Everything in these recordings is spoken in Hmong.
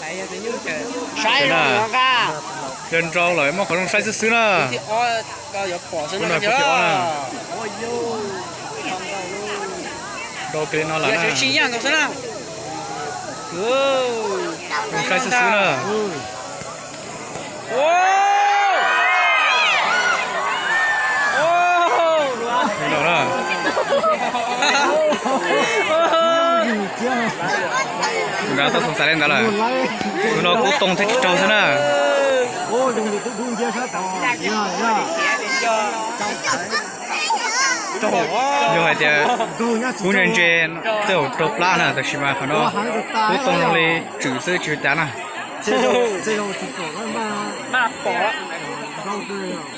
Saib na, yog nrau lawm muaj qhov zoo saib xwb xwb na. Ub no, kuv thib ob na. Nrau kiag li no lawm na. Zoo saib xwb xwb na. Tus nrad tau xoom xaiv li ntawd lawm. Tus no kub too thiab tsis raug xwb na. Yog hais tias kub ntse ntse tej zaum raug plab na, tab sis mas qhov no kub too zoo li tswm xwb tsis ua cas na.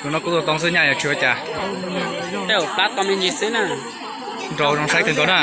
Tus no kub too too xwb nyaj yog tsis ua cas. Tej zaum plab too me ntsis xwb na. Nrau zoo saib kawg nkaus na.